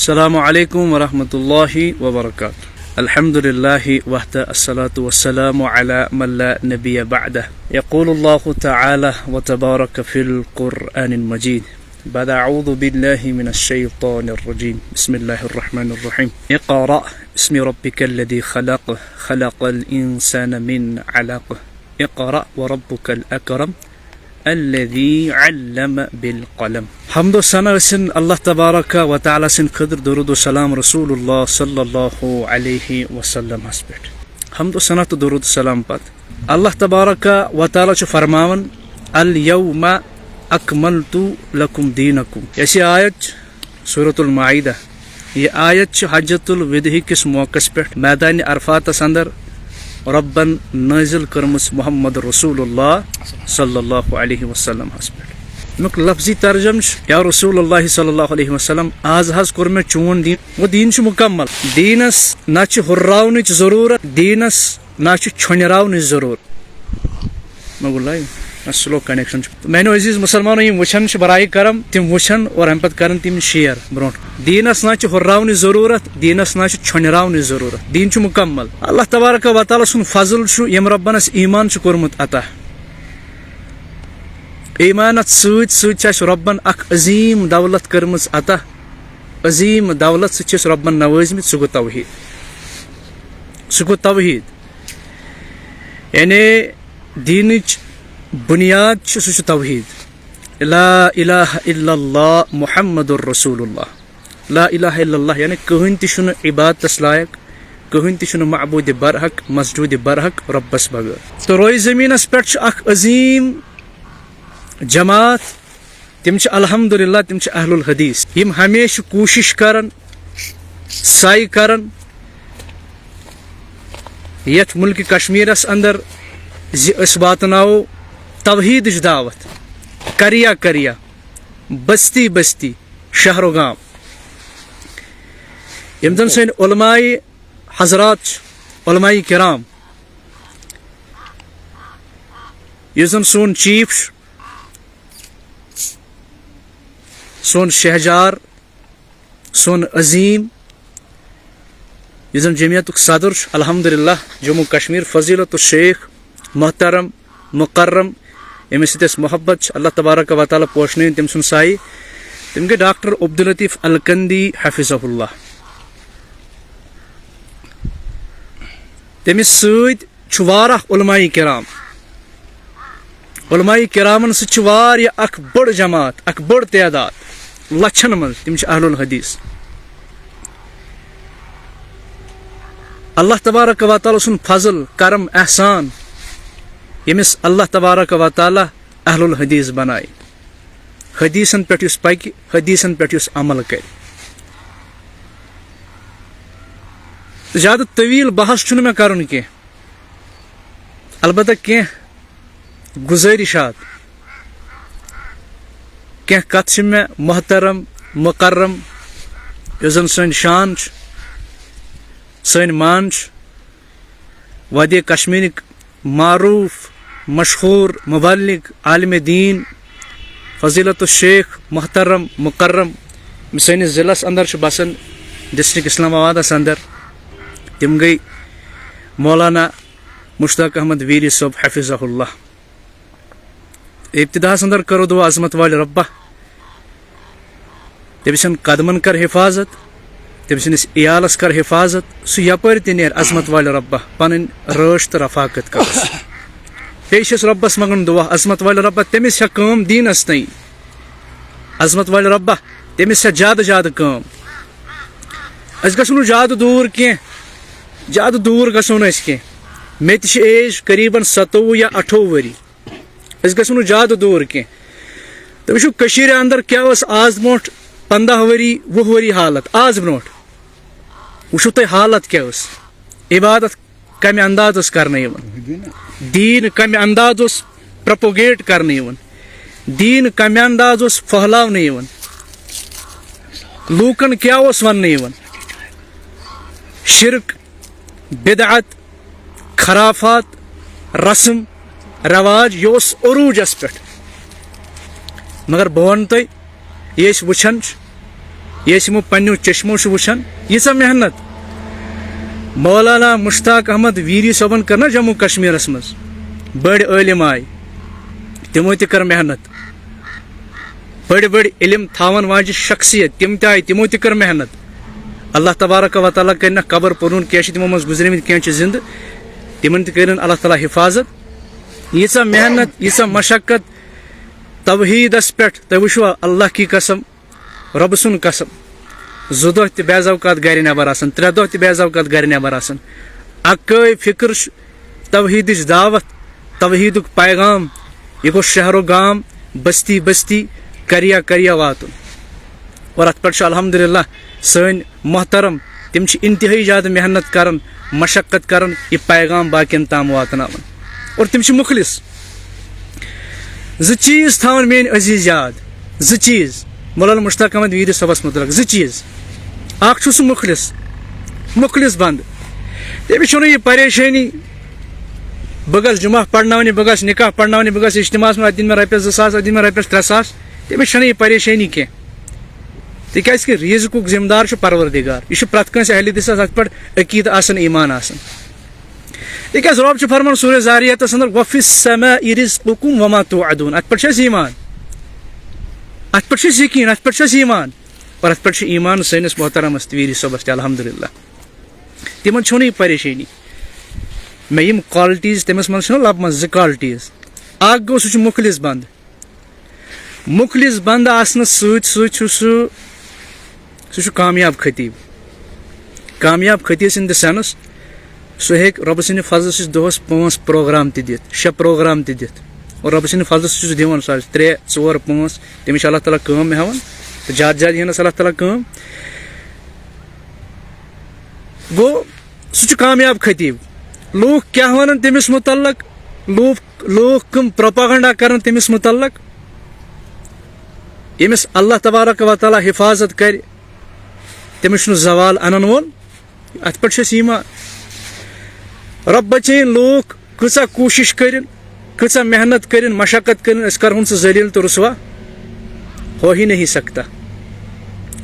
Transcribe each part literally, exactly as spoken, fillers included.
السلام عليكم ورحمة الله وبركاته. الحمد لله وحده، الصلاة والسلام على من لا نبي بعده. يقول الله تعالى وتبارك في القرآن المجيد: بعد أعوذ بالله من الشيطان الرجيم. بسم الله الرحمن الرحيم. اقرأ باسم ربك الذي خلق، خلق الإنسان من علق. اقرأ وربك الأكرم. الذي علم بالقلم. حمد و ثنا ٲسِن اللہ تبارک و تعالیٰ سٕنٛدِ خٲطرٕ، درود و سلام رسول اللہ صلی اللہ علیہ وسلم ہس پٮ۪ٹھ۔ حمد و ثنا تہٕ درود و سلام پتہٕ، اللہ تبارک و تعالیٰ چھُ فرماوان: الیوم اکملت لکم دینکم۔ یۄس یہِ آیت چھِ، سورۃ المائدہ، یہِ آیت چھِ حجۃ الوداع کِس موقعس پٮ۪ٹھ میدان عرفاتس اندر رۄبن نٲزِل کٔرمٕژ محمد رسول اللہ صلی اللہ علیہ وسلم ہس پٮ۪ٹھ۔ اَمیُک لفظی ترجمہٕ چھُ: یا رسول اللہ صلی اللہ علیہ وسلم، آز حظ کوٚر مےٚ چون دیٖن۔ گوٚو، دیٖن چھُ مُکمل۔ دیٖنس نہ چھِ ہُرراونٕچ ضروٗرت، دیٖنس نہ چھِ چھۄنراونٕچ ضروٗرت۔ مےٚ گوٚو لایِو، اَتھ slow connection چھُ۔ میانیو عزیز مسلمانو، یِم وٕچھان چھِ برائے کرم، تِم وٕچھن اور اَمہِ پتہٕ کرن تِم share برونٛٹھ۔ دیٖنس نہ چھِ ہُرراونٕچ ضروٗرت، دیٖنس نہ چھِ چھۄنراونٕچ ضروٗرت۔ دیٖن چھُ مُکمل۔ اللہ تبارک و تعالیٰ سُنٛد فضل چھُ، ییٚمۍ رۄبن اَسہِ ایمان چھُ کوٚرمُت عطا۔ ایمانس سۭتۍ سۭتۍ چھِ اَسہِ رۄبن اکھ عظیٖم دولت کٔرمٕژ عطا۔ عظیٖم دولت سۭتۍ چھِ أسۍ رۄبن نوٲزمٕتۍ، سُہ گوٚو توحیٖد۔ سُہ گوٚو توحیٖد۔ یعنی دیٖنٕچ بُنیاد چھِ، سُہ چھُ توحیٖد۔ لا الہ الا اللہ محمد رسول اللہ۔ لا الہ الا اللہ یعنی کٕہٕنۍ تہِ چھُنہٕ عبادتس لایق، کٕہٕنۍ تہِ چھُنہٕ معبوٗدِ برحق، مسجوٗدِ برحق رۄبس بغٲر۔ تہٕ رویہِ زٔمیٖنس پٮ۪ٹھ چھُ اکھ عظیٖم جماعت، تِم چھِ الحمدللہ، تِم چھِ اہل الحدیث، یِم ہمیشہِ کوٗشِش کرن، سعی کرن یتھ ملکہِ کشمیرس اندر زِ أسۍ واتناوو توحیدٕچ دعوت، کریا کریا، بستی بستی، شہر و گام۔ یِم زن سٲنۍ علماء حضرات چھِ، علماء کرام، یُس زن سون chief چھُ، سون شہجار، سون عظیٖم، یُس زن جمعیتُک صدر چھُ، الحمدللہ، جموں کشمیر، فضیلت الشیخ محترم مکرم، ییٚمِس سۭتۍ اَسہِ محبت چھِ، اللہ تبارک و تعالیٰ پوشنٲیِن تٔمۍ سُنٛد سایہِ۔ تِم گٔے ڈاکٹر عبداللطیف الکندی حفظہ اللہ۔ تٔمِس سۭتۍ چھُ واریاہ علماء کرام۔ علماء کرامن سۭتۍ چھِ واریاہ اکھ بٔڑ جماعت، اکھ بٔڑ تعداد، لچھن منٛز تِم چھِ اہل الحدیث۔ اللہ تبارک و تعالیٰ سُنٛد فضل، کرم، احسان، ییٚمِس اللہ تبارک و تعالیٰ اہل الحدیث بنایہِ۔ حدیثن پٮ۪ٹھ یُس پکہِ، حدیثن پٮ۪ٹھ یُس عمل کرِ۔ زیادٕ طویل بحث چھُنہٕ مےٚ کرُن کینٛہہ، البتہ کینٛہہ گزٲرِشات، کینٛہہ کتھ چھِ مےٚ محترم مکرم، یُس زن سٲنۍ شان چھُ، سٲنۍ مان چھِ، وادی کشمیرٕکۍ معروف مشہوٗر مبلغ، عالم دین، فضیلت الشیخ محترم مکرم، یِم سٲنِس ضلعس اندر چھِ بسان، ڈسٹرکٹ اسلام آبادس اندر۔ تِم گٔے مولانا مشتاق احمد ویری صٲب حفظہ اللہ۔ ابتداہس اندر کرو دعا عظمت والہِ رۄبہ، تٔمۍ سٕنٛدٮ۪ن قدمن کر حفاظت، تٔمۍ سٕنٛدِس عیالس کر حفاظت، سُہ یپٲرۍ تہِ نیرِ عظمت والہِ رۄبہ پنٕنۍ رٲچھ تہٕ رفاقت کرس۔ بیٚیہِ چھِ أسۍ رۄبس منٛگان دعا، عظمت والہِ رۄبہ، تٔمِس چھا کٲم دیٖنس تام؟ عظمت والہِ رۄبہ، تٔمِس چھا زیادٕ زیادٕ کٲم؟ أسۍ گژھو نہٕ زیادٕ دوٗر کینٛہہ، زیادٕ دوٗر گژھو نہٕ أسۍ کینٛہہ۔ مےٚ تہِ چھِ ایج قریباً ستووُہ یا اَٹھووُہ ؤری۔ أسۍ گژھو نہٕ زیادٕ دوٗر کینٛہہ۔ تُہۍ وٕچھِو، کٔشیٖرِ اندر کیٛاہ ٲس آز برونٛٹھ پنٛداہ ؤری، وُہ ؤری حالت، آز برونٛٹھ وٕچھِو تُہۍ حالت کیٛاہ ٲس، عبادت کمہِ انداز ٲس کرنہٕ یِوان، دیٖن کمہِ انداز اوس پروپوگیٹ کرنہٕ یِوان، دیٖن کمہِ انداز اوس پھٔہلاونہٕ یِوان، لوٗکن کیٛاہ اوس وننہٕ یِوان، شرک، بدعت، خرافات، رسم رواج، یہِ اوس عروٗجس پٮ۪ٹھ۔ مگر بہٕ ونہٕ تۄہہِ، یہِ أسۍ وٕچھان چھِ، یہِ أسۍ یِمو پننیو چشمو چھِ وٕچھان، ییٖژاہ محنت مولانا مشتاق احمد ویری صٲبن کٔر نہ جموں کشمیرس منٛز، بٔڑۍ عٲلِم آے، تِمو تہِ کٔر محنت۔ بٔڑۍ بٔڑۍ علم تھاون واجہِ شخصیت، تِم تہِ آیہِ، تِمو تہِ کٔر محنت۔ اللہ تبارک و تعالیٰ کٔرۍ نہ قبر پرون، کینٛہہ چھِ تِمو منٛز گُزریمٕتۍ، کینٛہہ چھِ زندٕ، تِمن تہِ کٔرِن اللہ تعالیٰ حفاظت۔ ییٖژاہ محنت، ییٖژاہ مشقت توحیٖدس پٮ۪ٹھ، تُہۍ وٕچھوا، اللہ کی قسم، رۄبہٕ سُنٛد قسم، زٕ دۄہ تہِ بعض اوقات گرِ نٮ۪بر آسان، ترٛےٚ دۄہ تہِ بعض اوقات گرِ نٮ۪بر آسان۔ اکٲے فکر چھُ توحیٖدٕچ دعوت، توحیٖدُک پیغام، یہِ گوٚژھ شہر و گام، بستی بستی، کریا کریا واتُن۔ اور اتھ پٮ۪ٹھ چھُ الحمدللہ سٲنۍ محترم، تِم چھِ انتہٲیی زیادٕ محنت کران، مشقت کران، یہِ پیغام باقین تام واتناوان۔ اور تِم چھِ مُخلص۔ زٕ چیٖز تھاوَن میٲنۍ عزیٖز یاد، زٕ چیٖز مولانا مشتاق احمد ویری صٲبس مُتعلق، زٕ چیٖز۔ اکھ چھُ سُہ مُخلص، مُخلص بنٛدٕ۔ تٔمِس چھُنہٕ یہِ پریشٲنی، بہٕ گژھٕ جمعہ پرناونہِ، بہٕ گژھٕ نکاح پرناونہِ، بہٕ گژھٕ اجتماعس منٛز، اتہِ دِن مےٚ رۄپیس زٕ ساس، اتہِ دِن مےٚ رۄپیس ترٛےٚ ساس، تٔمِس چھَنہٕ یہِ پریشٲنی کینٛہہ۔ تِکیٛازِ کہِ رزقُک ذمہٕ دار چھُ پروردگار، یہِ چھُ پرٛٮ۪تھ کٲنٛسہِ اہلِ دِسس اتھ پٮ۪ٹھ عقیدٕ آسان، ایمان آسان۔ تِکیٛازِ رۄب چھُ فرمان سورہ ذاریاتس اندر، "وفی السماء رزقکم وما توعدون"، اتھ پٮ۪ٹھ چھُ اَسہِ ایمان، اتھ پٮ۪ٹھ چھُ اَسہِ یقین، اتھ پٮ۪ٹھ چھُ اَسہِ ایمان، اور اتھ پٮ۪ٹھ چھُ ایمان سٲنِس محترمس تہِ ویری صٲبس تہِ، الحمدللہ۔ تِمن چھُنہٕ یہِ پریشٲنی۔ مےٚ یِم qualities تٔمِس منٛز چھِنہ لبمژٕ زٕ qualities، اکھ گوٚو سُہ چھُ مُخلص بنٛدٕ، مُخلص بنٛدٕ آسنس سۭتۍ سۭتۍ چھُ سُہ، سُہ چھُ کامیاب خطیب۔ کامیاب خطیب in the sense، سُہ ہیٚکہِ رۄبہٕ سٕنٛدِ فضلہٕ سۭتۍ دۄہس پانٛژھ پروگرام تہِ دِتھ، شےٚ پروگرام تہِ دِتھ، اور رۄبہٕ سٕنٛدِ فضلہٕ سۭتۍ چھُ سُہ دِوان سُہ آسہِ ترٛےٚ، ژور، پانٛژھ، تٔمِس چھُ اللہ تعالیٰ کٲم ہٮ۪وان، تہٕ زیادٕ زیادٕ ہٮ۪نس اللہ تعالیٰ کٲم۔ گوٚو، سُہ چھُ کامیاب خطیب۔ لوٗکھ کیٛاہ وَنَن تٔمِس مُتعلق؟ لوٗکھ، لوٗکھ کٕم propaganda کَرَن تٔمِس مُتعلق؟ ییٚمِس اللہ تبارک و تعالیٰ حفاظت کَرِ، تٔمِس چھُنہٕ زوال اَنَن وول۔ اَتھ پٮ۪ٹھ چھُ اَسہِ ایمان۔ رۄب بچٲیِن لوٗکھ کۭژاہ کوٗشِش کٔرِن، کۭژاہ محنت کٔرِن، مشقت کٔرِن، أسۍ کرہون سُہ ذلیل تہٕ رسوا، ہو ہی نہیں سکتا۔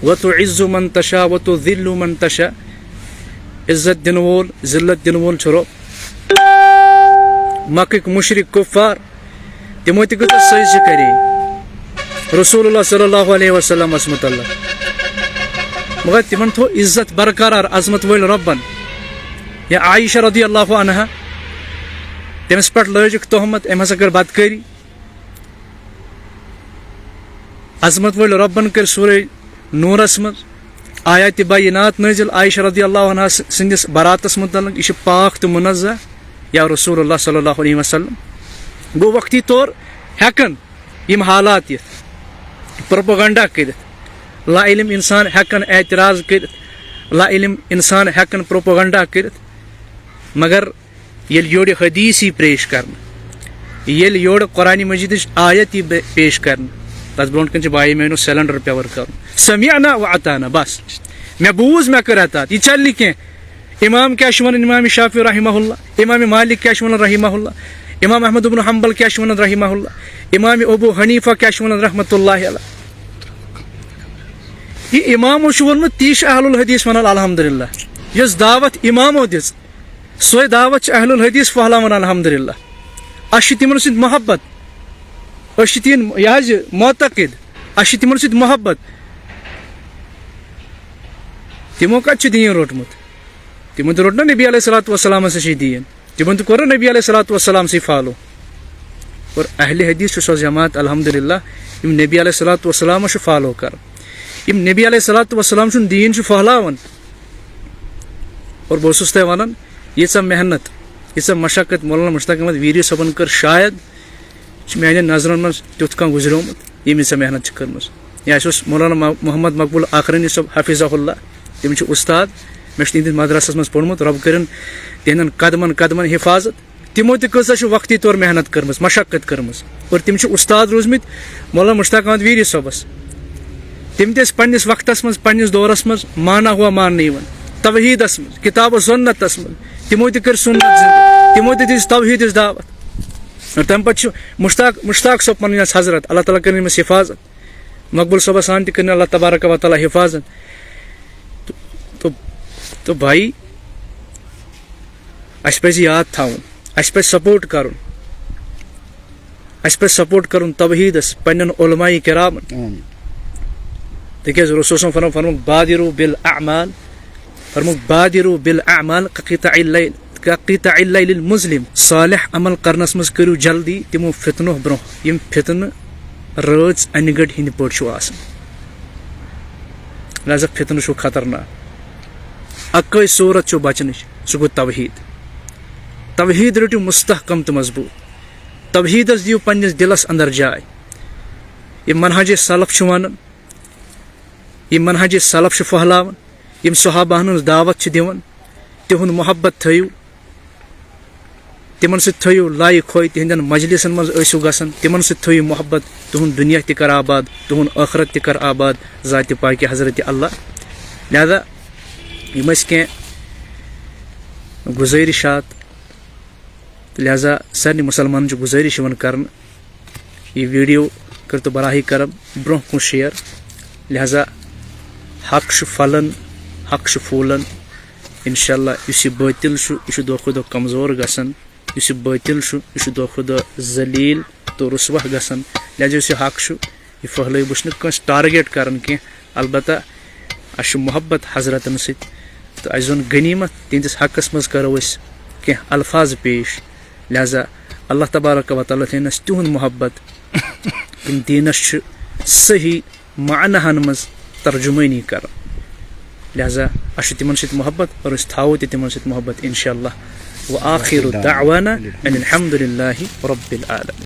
وتعز من تشاء وتذل من تشاء۔ عزت دِنہٕ وول، ذلت دِنہٕ وول چھُ رۄب۔ مکٕکۍ مشرک کفار، تِمو تہِ کۭژاہ سٲزشہِ کرے رسول اللہ صلی اللہ علیہ وسلمس متعلق، مگر تِمن تھوٚو عزت برقرار عظمت وٲلۍ رۄبن۔ یا عائشہ رضی اللہ عنہا، تٔمِس پٮ۪ٹھ لٲجِکھ تہمت، أمۍ ہسا کٔر بدکٲری۔ عظمت وٲلۍ رۄبن کٔر سورہ نورس منٛز آیات بینات نٲزِل عائشہ رضی اللہ عنہا س-، سٕنٛدِس براتس متعلق، یہِ چھِ پاک تہٕ منزہ یا رسول اللہ صلی اللہ علیہ وسلم۔ گوٚو وقتی طور ہٮ۪کن یِم حالات یِتھ، propaganda کٔرِتھ، لا علم انسان ہٮ۪کن اعتراض کٔرِتھ، لا علم انسان ہٮ۪کن propaganda کٔرِتھ، مگر ییٚلہِ یورٕ حدیث یی پیش کرنہٕ، ییٚلہِ یورٕ قرآن مجیدٕچ آیت یی بے-، پیش کرنہٕ، تَتھ برونٛٹھ کَنہِ چھِ بایہِ میٛانیو سلینڈر پیور کرُن۔ سمعنا و اطعنا، بس۔ مےٚ بوٗز، مےٚ کٔر اطاعت، یہِ چلہِ نہٕ کینٛہہ۔ امام کیٛاہ چھُ وَنان امام شافعی رحمہ اللہ؟ امام مالک کیٛاہ چھُ وَنان رحمہ اللہ؟ امام احمد ابن حنبل کیٛاہ چھُ وَنان رحمہ اللہ؟ امام ابو حنیفہ کیٛاہ چھُ وَنان رحمتہ اللہ علیہ؟ یہِ امامو چھُ ووٚنمُت، تی چھُ اہل الحدیث وَنان الحمدللہ۔ یۄس دعوت امامو دِژ، سۄے دعوت چھِ اہل الحدیث پھٔہلاوان الحمدللہ۔ اَسہِ چھِ تِمن سۭتۍ محبت، أسۍ چھِ تِہنٛدۍ، یہِ حظ یہِ معتقد، اَسہِ چھِ تِمن سۭتۍ محبت۔ تِمو کَتہِ چھُ دیٖن روٚٹمُت؟ تِمن تہِ روٚٹ نہ نبی علیہ الصلوۃ والسلامس نِشی دیٖن، تِمن تہِ کوٚر نہ نبی علیہ الصلوۃ والسلام سٕے فالو۔ اور اہل حدیث چھُ سۄ جماعت الحمدللہ، یِم نبی علیہ الصلوۃ والسلامس چھُ فالو کران، یِم نبی علیہ الصلوۃ والسلام سُنٛد دیٖن چھُ پھٔہلاوان۔ اور بہٕ اوسُس تۄہہِ وَنان، ییٖژاہ محنت، ییٖژاہ مشقت مولانا مشتاق احمد ویری صٲبن کٔر، شاید چھُ میانٮ۪ن نظرن منٛز تیُتھ کانٛہہ گُزریومُت، ییٚمۍ ییٖژاہ محنت چھِ کٔرمٕژ۔ یا اَسہِ اوس مولانا مح-، محمد مقبول آخرانی صٲب حفظہ اللہ، تِم چھِ اُستاد، مےٚ چھُ تِہنٛدِس مدرسس منٛز پوٚرمُت، رۄب کٔرِن تِہنٛدٮ۪ن قدمن قدمن حفاظت۔ تِمو تہِ کۭژاہ چھِ وقتی طور محنت کٔرمٕژ، مشقت کٔرمٕژ، اور تِم چھِ اُستاد روٗزمٕتۍ مولانا مشتاق احمد ویری صٲبس۔ تِم تہِ ٲسۍ پننِس وقتس منٛز، پننِس دورس منٛز مانا ہوا ماننہٕ یِوان، توحیٖدس منٛز، کتاب و سنتس منٛز۔ تِمو تہِ کٔر سنت زندٕ، تِمو تہِ دِژ توحیٖدٕچ دعوت۔ اور تمہِ پتہٕ چھُ مشتاق، مشتاق صٲب پنٕنۍ ٲس حضرت، اللہ تعالیٰ کٔرِن أمِس حفاظت۔ مقبول صٲبس سان تہِ کٔرِن اللہ تبارک و تعالیٰ حفاظت۔ تہٕ، تہٕ، تہٕ بھائی، اَسہِ پَزِ یاد تھاوُن، اَسہِ پَزِ سپورٹ کَرُن، اَسہِ پَزِ سپورٹ کَرُن توحیٖدَس، پنٛنٮ۪ن علماء کرامَن۔ آمین۔ تِکیٛازِ رسول صٲبَن فرموو، فرمووُکھ، "بادروا بالاعمال"، فرمووُکھ، "بادروا بالاعمال کقطاع اللیل، کقطاع اللیل المظلم"، صالح عمل کرنس منٛز کٔرِو جلدی تِمو فتنو برونٛہہ، یِم فتنہٕ رٲژ انہِ گٔٹۍ ہٕنٛدِ پٲٹھۍ چھُ آسان۔ لہذا فتنہٕ چھُ خطرناک۔ اکٲے صوٗرت چھُ بچنٕچ، سُہ گوٚو توحیٖد۔ توحیٖد رٔٹِو مستحکم تہٕ مضبوٗط۔ توحیٖدس دِیِو پننِس دِلس اندر جاے۔ یہِ منہج سلف چھُ ونان، یہِ منہج سلف چھُ پھٔہلاوان، یِم صحابہن ہٕنٛز دعوت چھِ دِوان، تِہُنٛد محبت تھٲیِو، تِمن سۭتۍ تھٲیِو لایہِ کھوے، تِہنٛدٮ۪ن مجلسن منٛز ٲسِو گژھان، تِمن سۭتۍ تھٲیِو محبت، تِہُنٛد دُنیا تہِ کر آباد، تِہُنٛد ٲخرت تہِ کر آباد ذاتِ پاکہِ حضرت اللہ۔ لہذا یِم ٲسۍ کینٛہہ گُزٲرِشات، تہٕ لہذا سارنٕے مُسلمانن چھِ گُزٲرِش یِوان کرنہٕ، یہِ ویٖڈیو کٔرۍتو براہ کرم برٛونٛہہ کُن شِیَر۔ لہذا حق چھُ پھۄلان، حق چھُ پھوٗلان۔ انشاءاللہ یُس یہِ بٲطِل چھُ، یہِ چھُ دۄہ کھۄتہٕ دۄہ کمزور گژھان۔ یُس یہِ بٲطِل چھُ، یہِ چھُ دۄہ کھۄتہٕ دۄہ ذلیٖل تہٕ رُسوا گژھان۔ لہذا یُس یہِ حق چھُ، یہِ پھٔہلٲیِو۔ بہٕ چھُس نہٕ کٲنٛسہِ ٹارگیٹ کران کینٛہہ، البتہ اَسہِ چھُ محبت حضرتن سۭتۍ، تہٕ اَسہِ زون غنیٖمت، تِہنٛدِس حقس منٛز کرو أسۍ کینٛہہ الفاظ پیش۔ لہذا اللہ تبارک و تعالیٰ تھٲینَس تِہُنٛد محبت، یِم دیٖنَس چھُ صحیح معناہن منٛز ترجمٲنی کران۔ لہذا اَسہِ چھُ تِمن سۭتۍ محبت اور أسۍ تھاوو تہِ تِمن سۭتۍ محبت، انشاءاللہ۔ وآخر دعوانا ان الحمد للہ رب العالمین۔